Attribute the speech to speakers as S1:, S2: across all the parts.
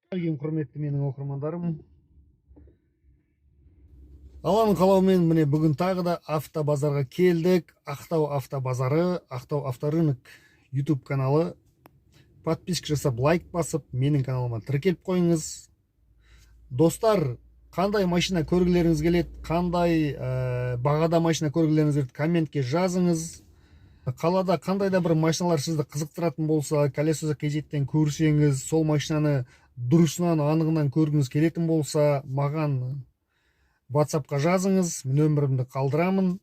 S1: Ең құрметті менің оқырмандарым, Алланың қалауымен міне бүгін тағы да автобазарға келдік. Ақтау автобазары, Ақтау авторынок YouTube каналы. Подписка жасап, лайк басып, менің каналыма тіркеліп қойыңыз. Достар, қандай машина көргілеріңіз келеді, қандай бағада машина көргілеріңіз келеді, комментке жазыңыз. Қалада қандай да бір машиналар сізді қызықтыратын болса, Колесо kz-тен көрсеңіз, сол машинаны дұрысынан, анығынан көргіңіз келетін болса, маған WhatsAppқа жазыңыз, нөмірімді қалдырамын.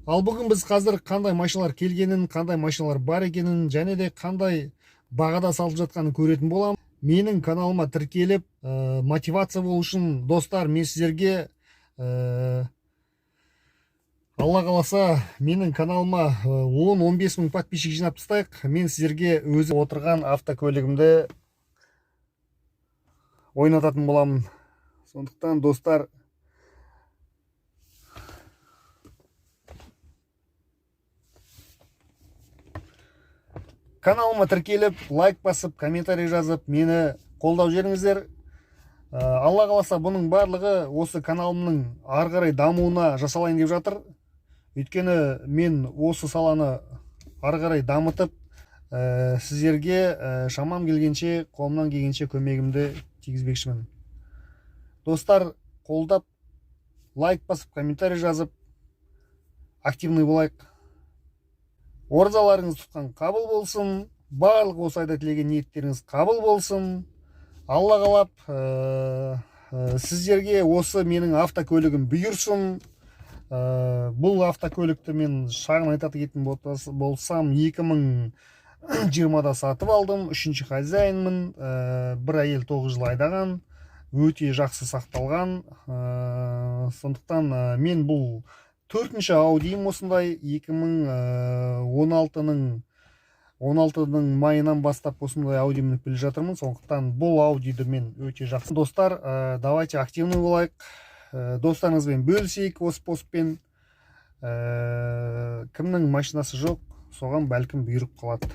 S1: Ал бүгін біз қазір қандай машиналар келгенін, қандай машиналар бар екенін және де қандай бағада сатылып жатқанын көретін боламын. Менің каналыма тіркеліп, мотивация болу үшін, достар, мен сіздерге Алла қаласа, менің каналыма 10-15 мың подписчик жинап тастайық. Мен сіздерге өзі отырған автокөлігімді ойнататын боламын. Сондықтан, достар, каналыма тіркеліп, лайк басып, комментарий жазып, мені қолдап жіберіңіздер. Алла қаласа, бұның барлығы осы каналымның ары қарай дамуына жасалайын деп жатыр. Өйткені мен осы саланы ары қарай дамытып, сіздерге шамам келгенше, қолымнан келгенше көмегімді тигізбекшімін. Достар, қолдап, лайк басып, комментарий жазып, активный болайық. Оразаларыңыз тұтқан қабыл болсын. Барлық осы айда тілеген ниеттеріңіз қабыл болсын. Алла қалап, сіздерге осы менің автокөлігім бұйырсын. Бұл автокөлікті мен шағын айта кететін болсам, 2020-да сатып алдым. Үшінші хозяинмын. Бір әйел 9 жыл айдаған, өте жақсы сақталған. Сондықтан мен бұл төртінші Аудиім осындай. 2016-ның 16-ның майынан бастап осындай Ауди мініп келе жатырмын. Сондықтан бұл Аудиді мен өте жақсы. Достар, давайте активный болайық. Достарыңызбен бөлісейік осы постпен. Кімнің машинасы жоқ, соған бәлкім бұйырып қалады.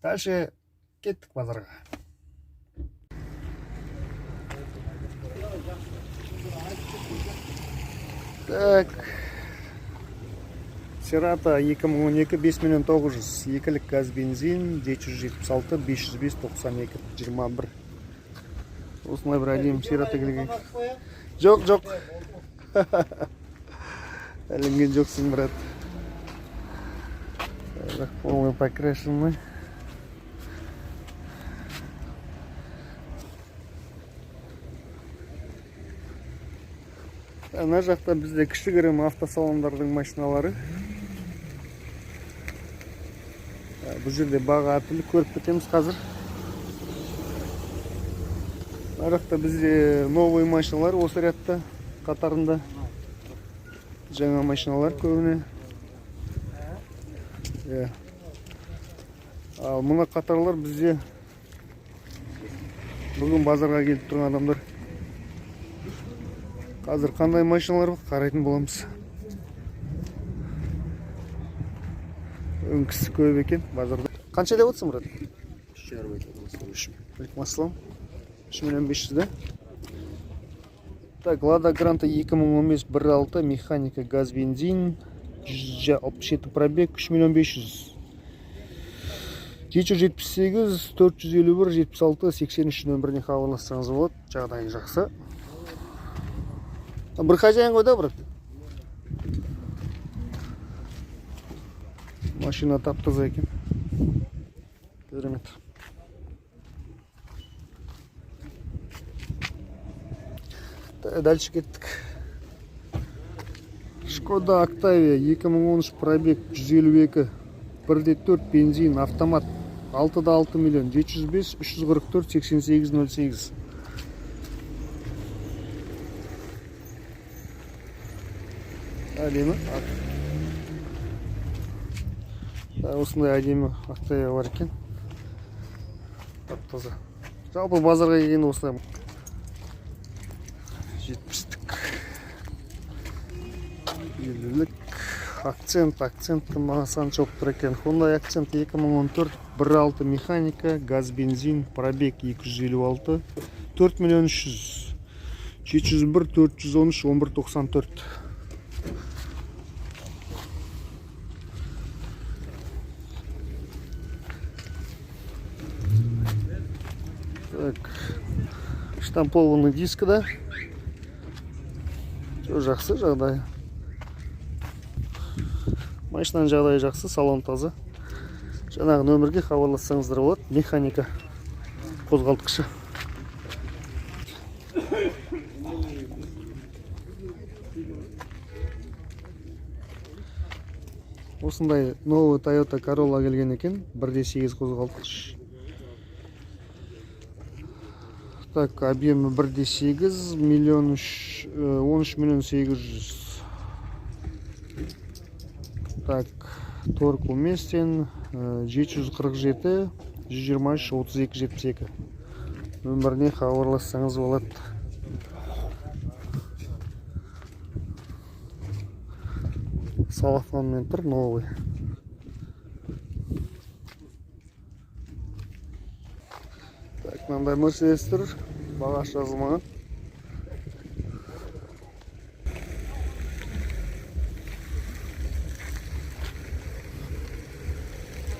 S1: Дальше кеттік базарға. Так. Церато 2012, 5 миллион 900, екілік газ бензин, 776 505 92 21. Осындай бір әдемі Церато келген. Жоқ, жоқ. Ілінген жоқсың, брат. Так, полный покрашенный. Ана жақта бізде кішігірім автосалондардың машиналары. Бұл жерде баға әртүрлі, көріп кетеміз қазір. Ана жақта бізде новый машиналар, осы рядта қатарында. Жаңа машиналар көбіне. Иә. Ал мына қатарлар бізде бүгін базарға келіп тұрған адамдар. Қазір қандай машиналар бар, қарайтын боламыз. Бүгін кісі көп екен базарда. Қанша деп отырсың, брат?
S2: 3,5 айтып.
S1: Алейкум ассалам. 3 миллион 500 да? Так, Лада Гранта 2015, 1.6, механика, газ, бензин, 167 пробег, 3 миллион 500. 778 451 76 83 нөміріне хабарлассаңыз болады. Жағдайы жақсы. Бір хозяин ғой да, брат? Машина тап-таза екен. Керемет. Дальше кеттік. Шкода Октавия 2013, пробег 152, 1.4 бензин, автомат. 6,6 миллион. 705 344 88 08. Әдемі. Осындай әдемі Октавия бар екен. Тап-таза. Жалпы базарға келгенде осындай 70-тік. 50-лік. Акцент, акценттің бағасы қанша болып тұр екен? Hyundai Accent 2014, 1.6 механика, газ, бензин, пробег 256, 4 миллион 300, 701 413 11 94. Так, штампованный диск, да? Все жақсы жағдай. Машинаның жағдайы жақсы, салон таза. Жаңағы нөмірге хабарлассаңыздар болады. Механика қозғалтқышы. Осындай новый Toyota Corolla келген екен. 1.8 қозғалтқыш. Так, объемы 1.8 миллион үш, 13 миллион 800. Так, торг уместен, 747 123 32 72. Нөміріне хабарлассаңыз болады. Салафанмен тұр, новый. Так, мынандай Mercedes тұр, бағасы жазылмаған.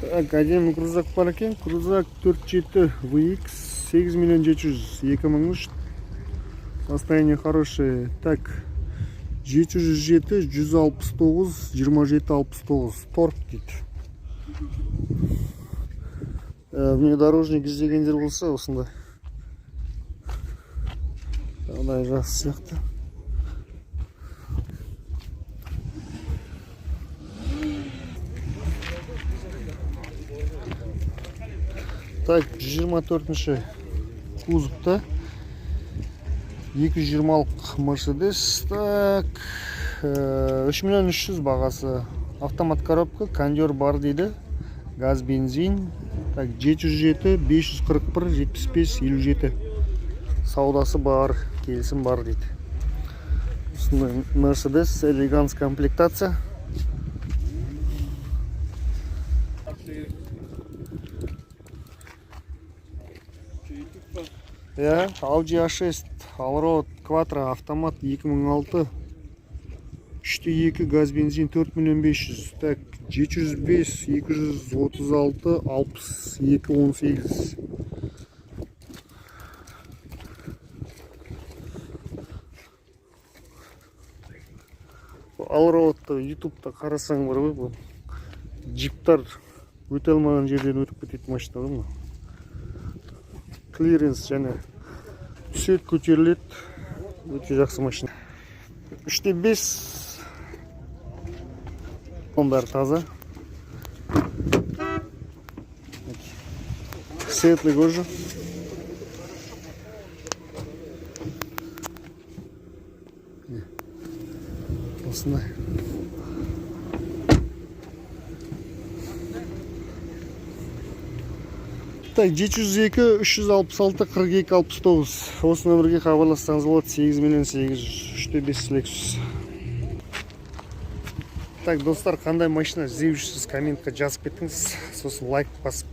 S1: Так, әдемі крузак бар екен. Крузак 4.7 VX 8 миллион 700, 2003. Состояние хорошее. Так, 707 169 27 69. Торг дейді. Внедорожник іздегендер болса, осындай. Жағдайы жақсы сияқты. Так, 124-ші кузовта 220-лық Mercedes. Так, 3 миллион 300 бағасы. Автомат коробка, кондер бар дейді. Газ, бензин. Так, 707 541 75 57. Саудасы бар, келісім бар дейді. Осындай Mercedes элеганс комплектация. Иә, Audi A6 Allroad Quattro автомат 2006, 3.2 газ бензин 4 миллион 500. Так, 705 236 62 18. Allroad'ты YouTube'да қарасаң бар ғой, бұл джиптар өте алмаған жерден өтіп кететін машина ғой мынау. Клиренс және түседі, көтеріледі, өте жақсы машина. 3.5, оның бәрі таза. Светлый кожа. Осындай. Так, 702 366 42 69. Осы нөмірге хабарлассаңыз болады. 8 миллион 800, 3.5 Lexus. Так, достар, қандай машина іздеп жүрсіз, комментке жазып кетіңіз. Сосын лайк басып,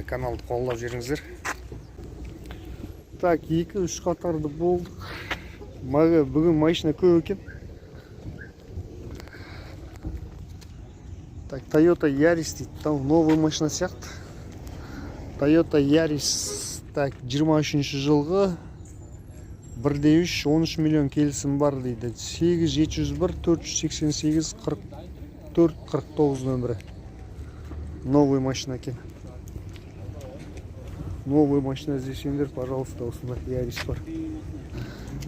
S1: каналды қолдап жіберіңіздер. Так, 2-3 қатарды болдық. Бүгін машина көп екен. Так, Toyota Yaris дейді. Там новый машина сияқты. Toyota Yaris, так, 23 жылғы, 1.3, 13 миллион келісім бар дейді. 8 701 488 44 49 нөмірі. Новый машина екен. Новый машина іздесеңдер, пожалуйста, осындай Yaris бар.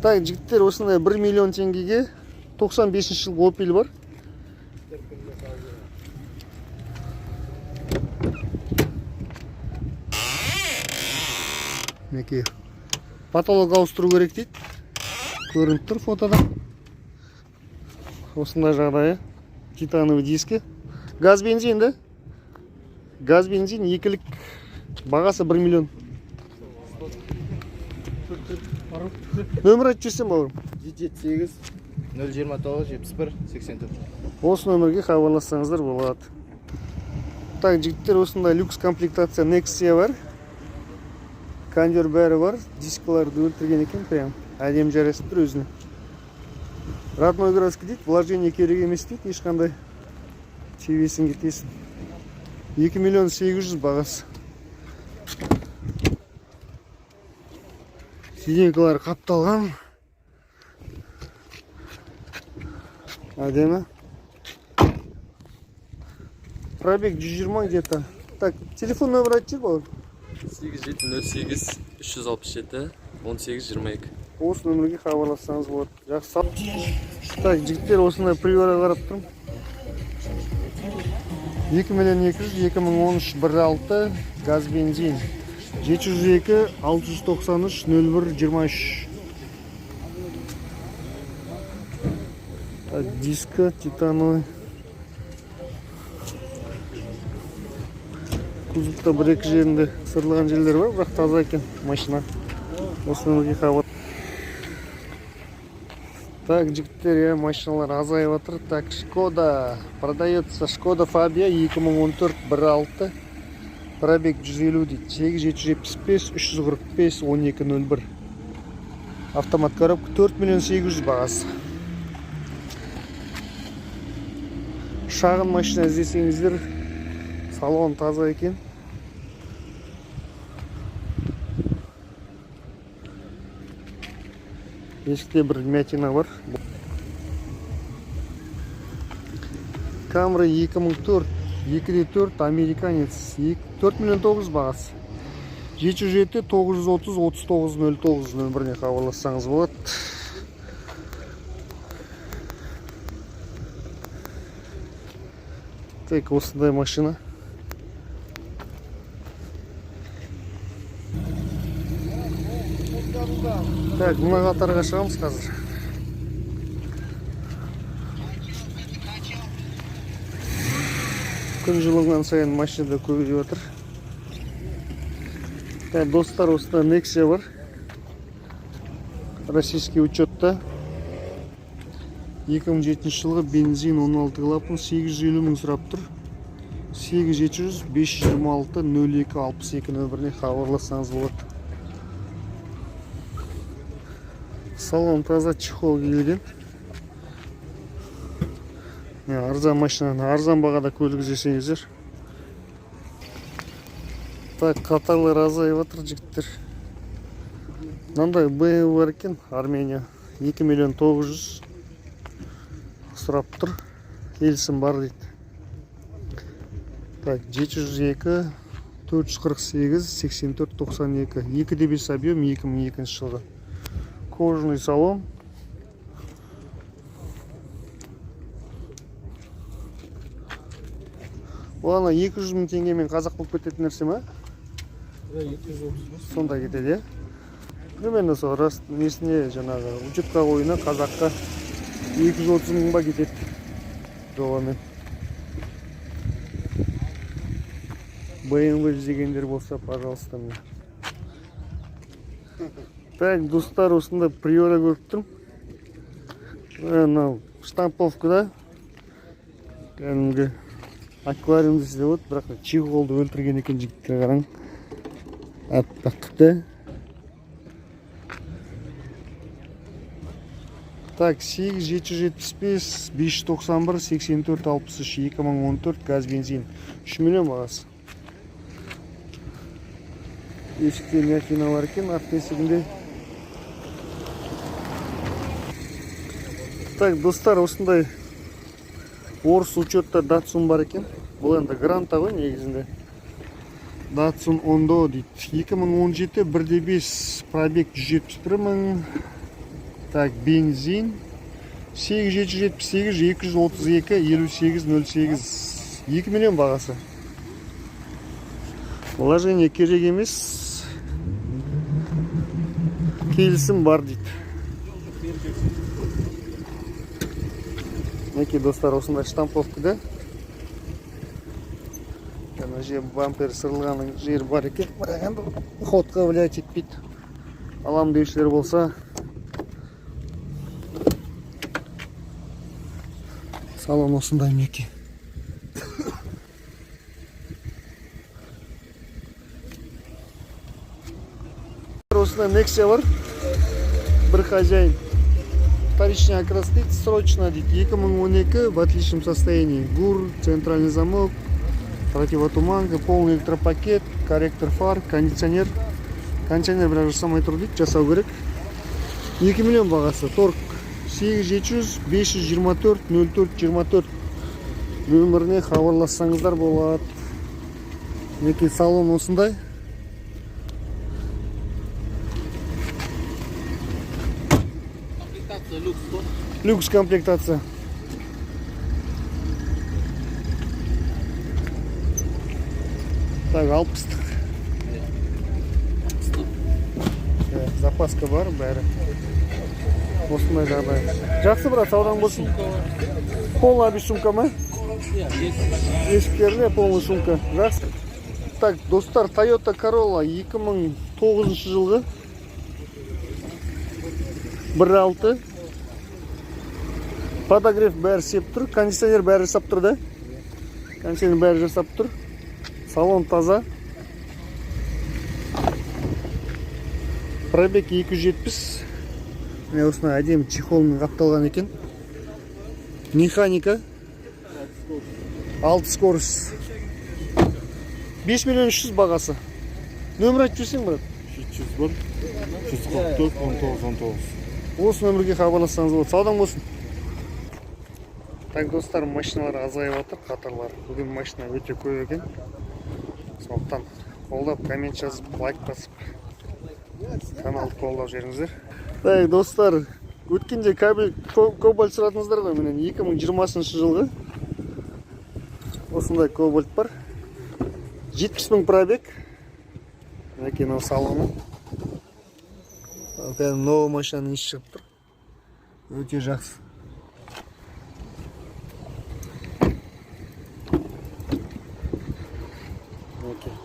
S1: Так, жігіттер, осындай 1 миллион теңгеге 95 жылғы Opel бар. Мінекей, потолок ауыстыру керек дейді, көрініп тұр фотода. Осындай жағдайы. Титановый диски, газ, бензин да, газ, бензин, екілік, бағасы 1 миллион. Нөмір айтып жіберсем, бауырым.
S3: 778 029 71 84.
S1: Осы нөмірге хабарлассаңыздар болады. Так, жігіттер, осындай люкс комплектация Nexia бар, кондер бәрі бар, дискаларды өлтірген екен, прям әдемі жарасып тұр өзіне. Родной краска дейді, вложение керек емес дейді ешқандай, тебесің, кетесің. 2 миллион 800 бағасы. Сиденькалары қапталған, әдемі. Пробег 120 где-то. Так, телефон нөмір айтып жібер, бауырым.
S2: 8708 367 18 22.
S1: Осы нөмірге хабарлассаңыз болады. Жақсы. Так, жігіттер, осындай Приора қарап тұрмын. 2 миллион 200, 2013, 1.6 газ, бензин. 702 693 01 23. Так, диска титановый. Кузовта бір екі жерінде сырылған жерлер бар, бірақ таза екен машина. Осы нөмірге хабар. Так, жігіттер, иә, машиналар азайып жатыр. Так, Шкода продается, Шкода Фабия 2014, 1.6, пробег 150 дейді. 8775 345 12 01. Автомат коробка, 4 миллион 800 бағасы. Шағын машина іздесеңіздер, салон таза екен. Есікте бір вмятина бар. Камри 2004, 2.4, американец, 4 миллион 9 бағасы. 707 930 39 09 нөміріне хабарлассаңыз болады. Так, осындай машина. Так, мына қатарға шығамыз қазір. Күн жылынған сайын машина да көбейіп жатыр. Так, достар, осында Nexia бар. Российский учетта. 2007 жылғы, бензин, 16 клапан, 850 мың сұрап тұр. 8700 526 02 62 нөміріне хабарлассаңыз болады. Салон таза, чехол киілген. Міне, арзан машинаны арзан бағада көлік іздесеңіздер. Так, қатарлар азайып жатыр, жігіттер. Мынандай BMW бар екен, Армения. 2 миллион 900 сұрап тұр. Келісім бар дейді. Так, 702 448 84 92. 2,5 объем, 2002 жылғы. Кожаный салон. Ол ана 200 мың теңгемен қазақ болып кететін нәрсе ма? Сонда кетеді, иә? Примерно сол рас несіне, жаңағы учетқа қоюына қазаққа 230 мың ба кетеді жобамен. BMW іздегендер болса, пожалуйста, міне. Так, достар, осында Приора көріп тұрмын. Мынау штамповкада. Кәдімгі аквариум десе де болады, бірақ чехолды өлтірген екен, жігіттер, қараң. Аппақ та. Так, 8 775 591 84 63, 2014, газ, бензин, 3 миллион бағасы. Есікте вмятина бар екен, арт есігінде. Так, достар, осындай орыс учетта Датсун бар екен. Бұл енді Гранта ғой негізінде. Датсун Ондо дейді. 2017, 1.5, пробег 171 мың. Так, бензин. 8778 232 58 08. 2 миллион бағасы. Вложение керек емес. Келісім бар дейді. Мінекей, достар, осындай штамповкада. Ана жер бампер сырылған жер бар екен, бірақ енді ходқа влиять етпейді. Алам деушілер болса, салон осындай, мінекей. Осындай Нексия бар, бір хозяин. Вторичный окрас дейді, срочно дейді. 2012, в отличном состоянии. ГУР, центральный замок, противотуманка, полный электропакет, корректор фар, кондиционер. Кондиционер бірақ жасамай тұр дейді, жасау керек. 2 миллион бағасы. Торг. 8700 524 04 24 нөміріне хабарлассаңыздар болады. Мінекей, салон осындай.
S2: Комплектация люкс қой.
S1: Люкс комплектация. Так, 60-тық. Иә, запаска бар, бәрі. Осындай жағдай. Жақсы, брат, саудаң болсын. Полная бесшумка ма?
S2: Иә, есть.
S1: Есіктеріне полный шумка. Жақсы. Так, достар, Toyota Corolla 2009 жылғы. 1.6. Подогрев бәрі сеп тұр, кондиционер бәрі жасап тұр да? Кондиционер бәрі жасап тұр. Салон таза. Пробег 270. Міне, осындай әдемі чехолмен қапталған екен. Механика. 6 скорость. 5 миллион 300 бағасы. Нөмір айтып жіберсең, брат.
S3: 701 144 19 19.
S1: Осы нөмірге хабарлассаңыз болады. Саудаң болсын. Так, достар, машиналар азайып жатыр, қатарлар. Бүгін машина өте көп екен. Сондықтан қолдап, коммент жазып, лайк басып, каналды қолдап жіберіңіздер. Так, достар, өткенде кабель Кобальт сұрадыңыздар ғой, міне, 2020 жылғы. Осындай Кобальт бар. 70 мың пробег. Мінекей, мынау салоны. Кәдімгі новый машинаның иісі шығып тұр. Өте жақсы. Мінекей.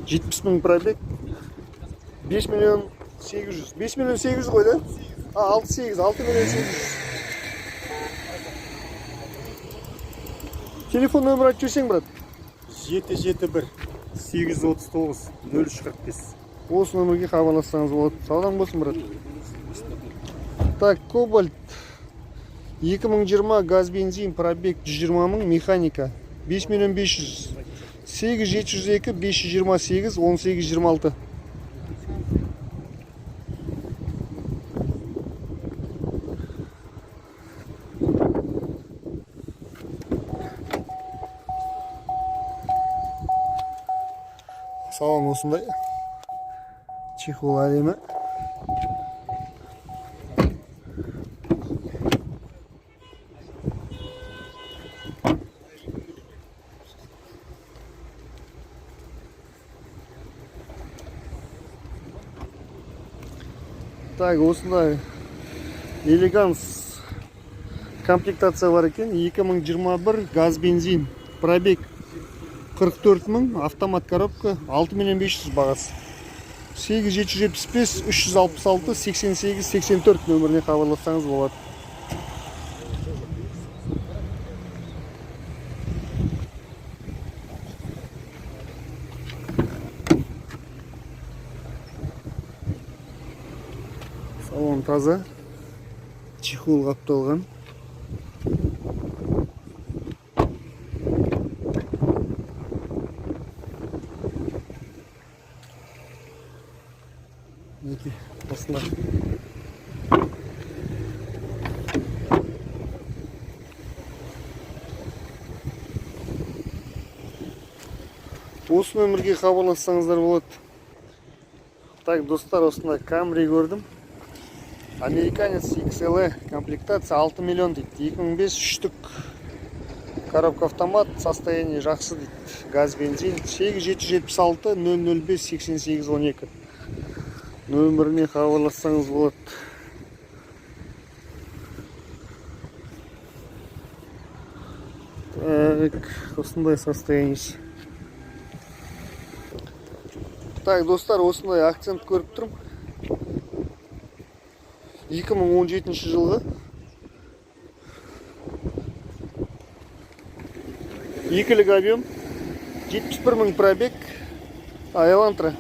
S1: 70 мың пробег. 5 миллион 800. 5 миллион 800 ғой да? А, 6 8, 6 миллион 800. Телефон нөмір айтып жіберсең, брат.
S3: 771 839 0345.
S1: Осы нөмірге хабарлассаңыз болады. Саудаң болсын, брат. Так, Кобальт 2020, газ бензин, пробег 120 мың, механика. 5 миллион 500. 8 702 528 18 26. Салон осындай. Чехол әдемі. Так, осындай Элеганс комплектация бар екен. 2021, газ бензин, пробег 44 мың, автомат коробка, 6 миллион 500 бағасы. 8 775 366 88 84 нөміріне хабарлассаңыз болады. Салон таза. Чехол қапталған. Мінекей, осындай. Осы нөмірге хабарлассаңыздар болады. Так, достар, осындай Камри көрдім. Американец, XLE комплектация, 6 миллион дейді. 2005, үштік. Коробка автомат, состояние жақсы дейді. Газ, бензин. 8776 005 88 12. Нөміріне хабарлассаңыз болады. Так, осындай состояние. Так, достар, осындай Акцент көріп тұрмын. 2017 жылғы. Екілік объем. 71 мың пробег. А, Элантра.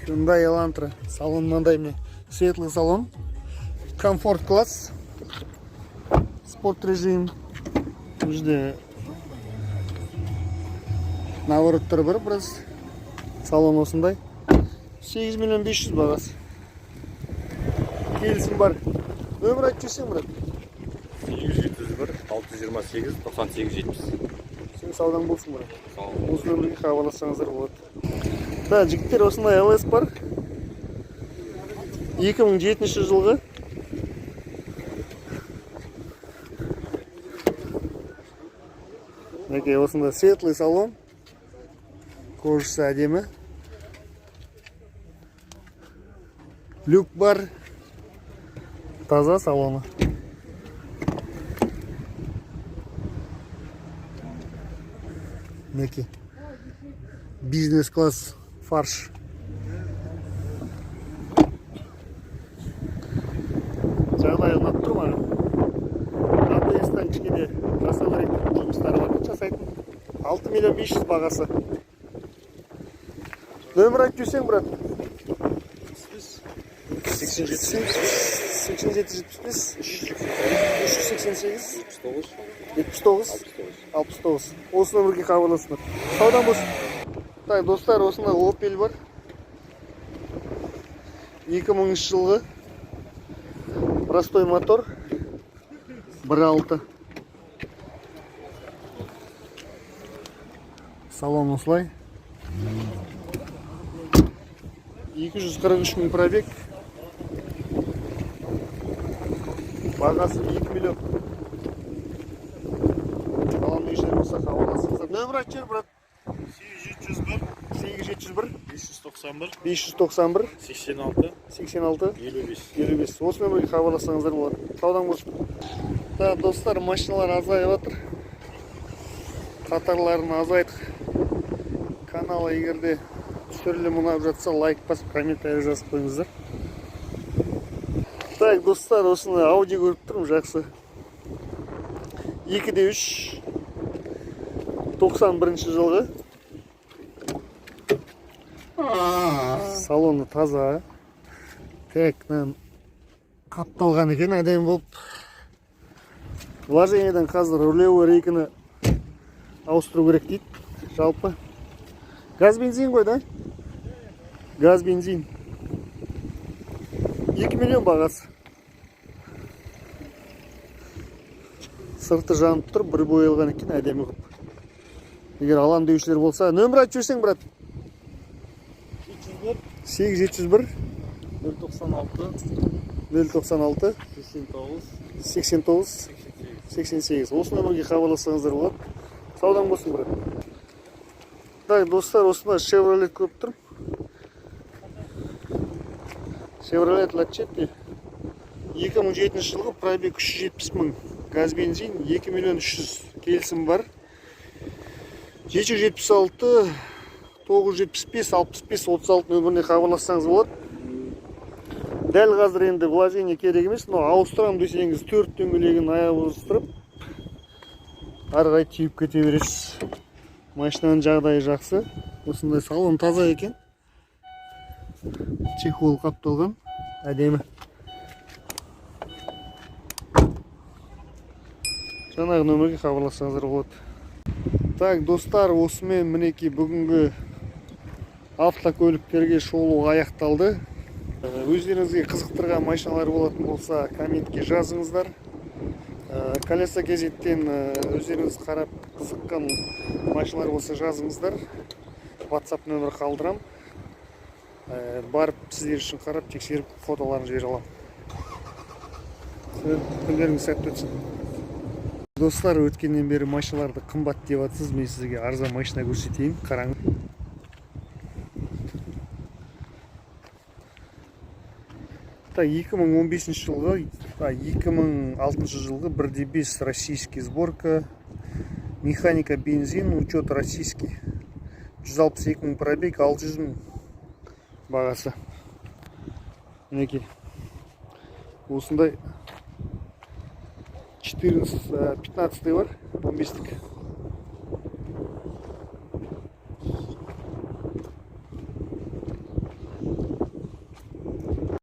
S1: Hyundai Elantra. Салон мынандай, міне. Светлый салон. Комфорт класс. Спорт режим. Бұл жерде навороттар бар біраз. Салон осындай. 8 миллион 500 бағасы. Келісім бар. Нөмір айтып жіберсең, брат.
S4: 801 628 98 70.
S1: Сенің саудаң болсын, брат. Осы нөмірге хабарлассаңыздар болады. Да, жігіттер, осындай LS бар. 2007 жылғы. Мінекей, осындай светлый салон. Кожасы әдемі. Люк бар. Таза салоны. Мінекей. Бизнес класс фарш. Жағдайы ұнап тұр маған. АБС-тан кішкене жасау керек жұмыстары бар жасайтын. 6 миллион 500 бағасы. Нөмір айтып жіберсең, брат.
S2: 87
S1: 87 75 388
S2: 79
S1: 79 69. Осы нөмірге хабарласыңдар. Саудан болсын. Так, достар, осындай Opel бар. 2000 жылғы. Простой мотор. 1.6. Салон осылай. 243 мың пробег. Бағасы 2 миллион. Алам деушілер болса, хабарласыңыздар. Нөмір айтып жібер, брат.
S3: 8701
S1: 8701
S3: 591
S1: 591
S3: 86
S1: 86
S3: 55.
S1: 55. Осы нөмірге хабарлассаңыздар болады. Саудаң болсын. Да, достар, машиналар азайып жатыр. Қатарларын азайттық. Канал егер де түсірілім ұнап жатса, лайк басып, комментарий жазып қойыңыздар. Так, достар, осындай Ауди көріп тұрмын, жақсы. 2 де 3 91 жылғы. Салоны таза. Так, мына қапталған екен әдемі болып. Вложениеден қазір рулевой рейкіні ауыстыру керек дейді жалпы. Газ, бензин ғой, да? Газ, бензин. 2 миллион бағасы. Сырты жанып тұр, бір боялған екен әдемі қылып. Егер алам деушілер болса, нөмір айтып жіберсең, брат. 8701
S3: 096
S1: 096
S3: 89
S1: 89
S3: 88.
S1: 88. Осы нөмірге хабарлассаңыздар болады. Саудаң болсын, брат. Так, достар, осындай Chevrolet көріп тұрмын. Chevrolet Lachetti 2007 жылғы, пробег 370 мың, газ, бензин, 2 миллион 300, келісім бар. 776 975 65 36 нөміріне хабарлассаңыз болады. Дәл қазір енді вложение керек емес, но ауыстырамын десеңіз, төрт дөңгелегін ауыстырып, ары қарай түйіп кете бересіз. Машинаның жағдайы жақсы. Осындай салон таза екен. Чехол қапталған, әдемі. Жаңағы нөмірге хабарлассаңыздар болады. Так, достар, осымен, мінекей, бүгінгі автокөліктерге шолу аяқталды. Өздеріңізге қызықтырған машиналар болатын болса, комментке жазыңыздар. Колеса газеттен өздеріңіз қарап қызыққан машиналар болса, жазыңыздар. WhatsApp нөмір қалдырам. Барып сіздер үшін қарап, тексеріп, фотоларын жібере аламын. Күндеріңіз сәтті өтсін. Достар, өткеннен бері машиналарды қымбат деп жатсыз, мен сізге арзан машина көрсетейін. Қараңыз. Так, 2015 жылғы, 2006 жылғы 1.5, российский сборка, механика, бензин, учет российский. 162 мың пробег, 600 мың бағасы. Мінекей. Осындай 14, 15 бар, 15-тік.